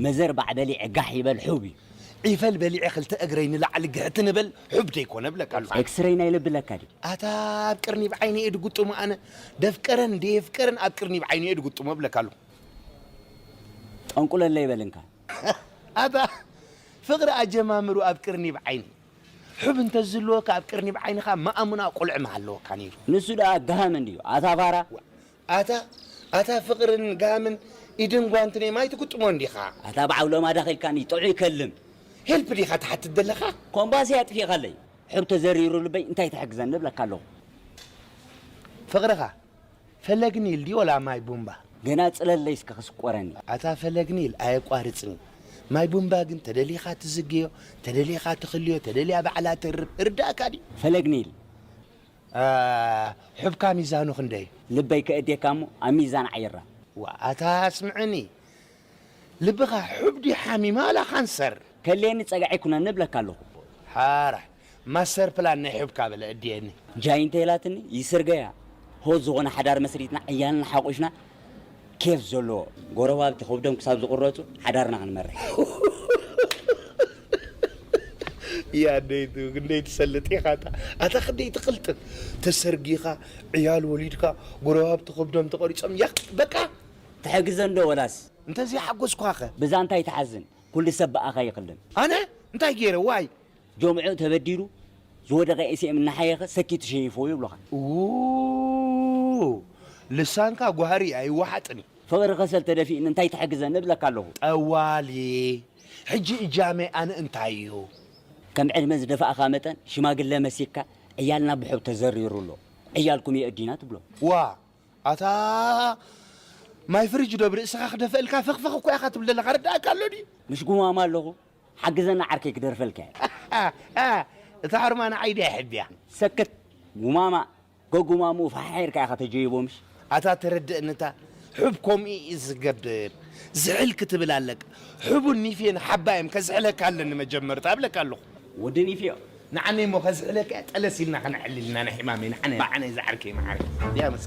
መዘርባዕ በሊዐ ጋሕ ይበል ሑብ እዩ። ዒፈል በሊዐ ክልተ እግረይ ንላዕሊ ግሕት ንበል ሑብ ደይኮነ እብለካ ኣለኹ። ኤክስሬይ ናይ ልቢ ለካ ድዩ? ኣታ ኣብ ቅርኒ ብዓይኒ እየ ድጉጥሙ ኣነ። ደፍቀረን ደየፍቀረን ኣብ ቅርኒ ብዓይኒ እየ ድጉጥሙ እብለካ ኣለኹ። ጠንቁለለይ በል እንካ። ኣታ ፍቕሪ ኣጀማምሩ ኣብ ቅርኒ ብዓይኒ። ሑብ እንተዝህልወካ ኣብ ቅርኒ ብዓይንኻ መኣሙና ቁልዕማ ኣለወካ ነይሩ። ንሱ ደኣ ጋሃም እንድዩ ኣታ ፋራ። ኣታ ኣታ ፍቕርን ጋምን ኢድን ጓንትን ማይ ትግጥሞ እንዲኻ። ኣታ በዓው ለማዳ ኸልካኒ ጥዑይ ከልም። ሄልፕ ዲኻ ትሓትት ዘለኻ? ኮምባሲ ኣጥፊእኻለይ። ሕብ ተዘሪሩ ልበይ እንታይ ትሕግዘኒ እብለካ ኣለኹ። ፍቕርኻ ፈለግኒል ድዩ ወላ ማይ ቡምባ? ገና ጽለለይ እስከ ክስቆረኒ። ኣታ ፈለግኒል ኣየቋርጽን እዩ። ማይ ቡምባ ግን ተደሊኻ ትዝግዮ፣ ተደሊኻ ትኽልዮ፣ ተደልያ ባዕላ ተርብ። እርዳእካ ድዩ? ፈለግኒል። አ፣ ሕብካ ሚዛኑ ክንደይ? ልበይ ከእድየካ እሞ ኣብ ሚዛን ዓይራ። ዋ፣ ኣታ ስምዕኒ። ልብኻ ሕብ ድዩ ሓሚማ ዋላ ካንሰር? ከልየኒ ጸግዒ ኩነኒ እብለካ ኣለኹ። ሓራ፣ ማስተር ፕላን ናይ ሕብካ በለ እድየኒ። ጃይ እንተ ኢላትኒ ይስርገያ። ሆት ዝኾነ ሓዳር መስሪትና ዕያልና ሓቑፍና ኬፍ ዘለዎ ጎረባብቲ ከብዶም ክሳብ ዝቕረጹ ሓዳርና ክንመርሕ። ያ ደይቱ ክንደይ ትሰልጥ ኢኻ ኣታ። ኣታ ክንደይ ትቕልጥፍ። ተሰርጊኻ፣ ዕያል ወሊድካ፣ ጎረባብቲ ከብዶም ተቖሪጾም፣ ያ በቃ። ትሕግዘ እንዶ ወላስ? እንተዘይሓጎስኳኸ? ብዛ እንታይ ትሓዝን? ኩሉ ሰብ ብኣኻ ይኽልን። ኣነ እንታይ ገይረ? ዋይ! ጆምዑ ተበዲሉ ዝወደቐ ኤስኤም እናሓየኸ ሰኪቱ ሸይፎ ይብሉኻ። ኡ፣ ልሳንካ ጓህሪ ኣይወሓጥን እዩ። ፍቕሪ ከሰል ተደፊእኒ እንታይ ትሕግዘኒ እብለካ ኣለኹ። ጠዋሊ፣ ሕጂ እጃመይ ኣነ እንታይ እዩ? ከም ዕድመ ዝደፋእኻ መጠን ሽማግለ መሲካ ዕያልና ብሕብ ተዘሪሩ ኣሎ። ዕያልኩም የእዲና ትብሎ። ዋ፣ ኣታ ማይ ፍሪጅ ዶ ብርእስኻ ክደፍእልካ ፈኽፈኽ እኮ ኢኻ ትብል ዘለኻ። ርዳእካ ኣሎ ድዩ? ምሽ ጉማማ ኣለኹ። ሓግዘና ዓርከይ ክደርፈልካ እየ። ኣ፣ ኣ፣ እታ ሕርማ ንዓይ ድያ ይሕብያ? ሰክት ጉማማ፣ ገጉማምኡ ፈሓሒርካ ኢኻ ተጀይቦ ምሽ? ኣታ ተረድእንታ፣ ሕብ ከምኡ እዩ ዝገብር። ዝሕል ክትብል ኣለካ። ሕቡን ኒፍየን ሓባዮም ከዝሕለካ ኣለኒ መጀመርታ እብለካ ኣለኹ። ወዲ ኒፍዮ። ንዓነይ እሞ ከዝሕለካ እያ ጠለስ ኢልና ከነዕልል ኢና ናይ ሕማመይ ንዓነ ብዓነይ ዝዓርከይ መዓረይ። ድያ መስ